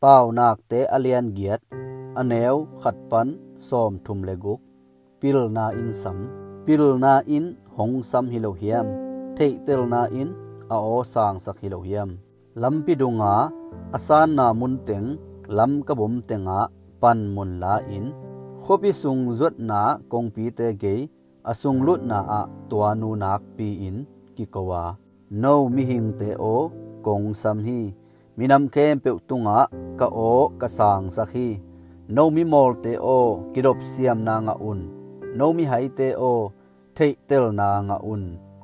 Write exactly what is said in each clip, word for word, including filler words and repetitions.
Paunakte a lian giat, a neu khat pan sawmthum le guk. Pilna in sam. Pilna in hong sam hi lo hiam? Theihtelna in a aw sangsak hi lo hiam? Lampi dunga a sanna munteng, lamkabom tengah panmun la-in, khuapi sung zuatna kongpite gei a sunglutna ah tua nu nakpi-in kiko a, "No mihingte aw, kong sam hi. Minam khempeuh tungah ka aw ka sangsak hi. No mimawlte aw, kidop siamna ngah un. No mihaite aw, theihtelna ngah un.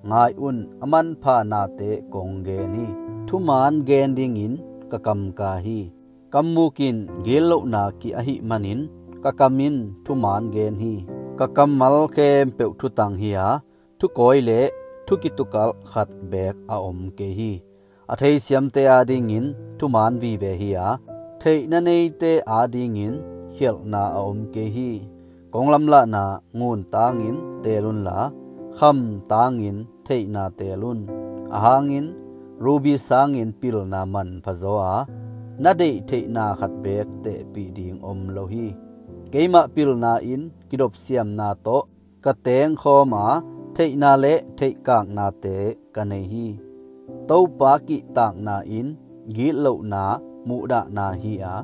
Ngai un, a manpha nate kong gen hi. Thuman gen dingin ka kam ka hi. Kam muk in gitlohna kih ahih manin ka kam in thuman gen hi. Ka kammal khempeuh thutang hi a, thukawi le thukitukalh khat beek a om kei hi. A theisiamte adingin thuman vive hi a, theihna neite adingin khialhna a om kei hi. Kong lamlahna ngun tangin teel unla, kham tangin theihna teel un. Ahang in rubi sangin pilna manpha zaw a, na deih theihna khat beek tehpih ding om lo hi. Keimah pilna in kidop siamna tawh ka tengkhawm a, theihna le theihkaknate ka nei hi. Topa kihtakna in gitlohna muhdahna hi a,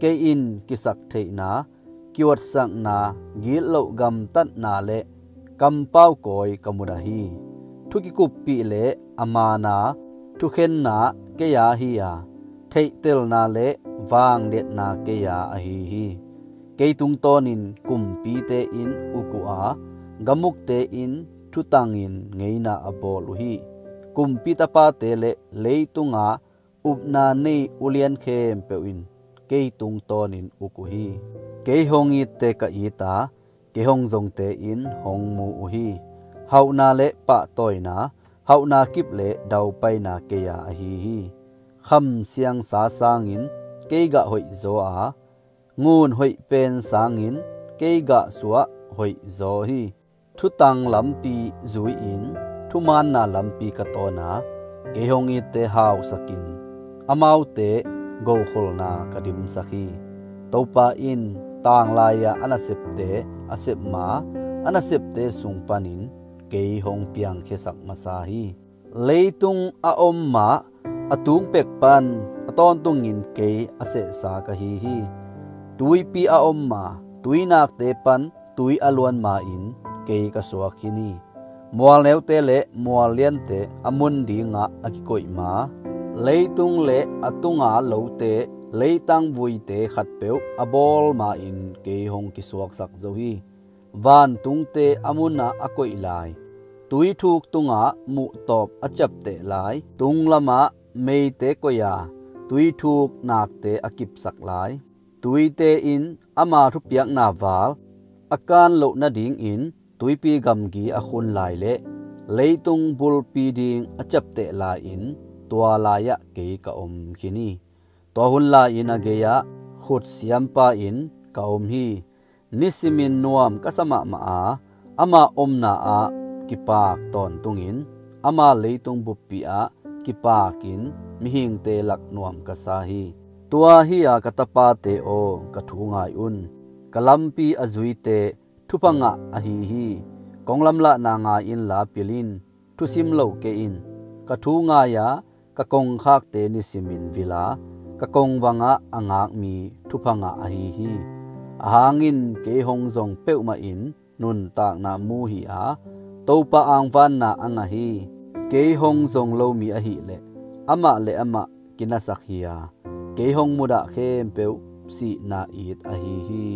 kei in kisaktheihna, kiuatsakna, gitloh gamtatna le kampau kawi ka mudah hi. Thukikuppih le a mana thukhenna kei a hi a, theihtelna le vangliatna kei a ahi hi. Kei tungtawnin kumpite in uk uh a, gamukte in thutangin ngeina a bawl uh hi. Kumpi tapate le leitunga upna nei ulian khempeuh in kei tungtawnin uk uh hi. Kei hong itte ka it a, kei hong zongte in hong mu uh hi. Hauhna le pahtawina, hauhna kip le daupaina kei a ahi hi. Kham siangsa sangin kei gah hoih zaw a, ngun hoih pen sangin kei gah suah hoih zaw hi. Thutang lampi zui-in thumaanna lampi ka tawn a, kei hong itte hausakin amaute gokholna ka dimsak hi. Topa in tanglai-ah a nasepte a sep ma, a nasepte sung panin kei hong piangkhiasak masa hi. Leitung a om ma, a tung pek pan a tawntungin kei a sehsa ka hi hi. Tuipi a om ma, tuinakte pan tui a luan ma-in kei ka suak khin hi. Mualneute le mualliante a mun dingah a kikoih ma, leitung le a tunga lote leitang vuite khatpeuh a bawl ma-in kei hong kisuaksak zo hi. Vantungte a munah a koih lai, tuithuk tungah muhtawp a ciapteh lai, tunglamah meite koih a, tuithuk nakte a kipsak lai, tuite in ama thupiakna val a kan loh nadingin tuipi gamgi a khun lai le leitung bulpi ding a ciapteh lai-in tua lai-ah kei ka om khin hi. Tua hun lai-in a gei-ah khutsiampa in ka om hi. Nisimin nuam ka sa mahmah a, ama omna ah kipak tawntungin ama leitung buppi ah kipakin mihingte lak nuam ka sa hi. Tua hi-a ka tapate aw, ka thu ngai un. Ka lampi a zuite thupha ngah ahi hi. Kong lamlahna ngai inla pil in, thusim lo kei in. Ka thu ngai-a ka kongkhakte nisimin vil a, ka kongvangah a ngakmi thupha ngah ahi hi. Ahang in kei hong zong peuhmah in nuntakna mu hi-a, Topa angvanna a ngah hi. Kei hong zong lomi ahileh amah le amah kinasak hi-a, kei hong mudah khempeuh sihna it ahi hi.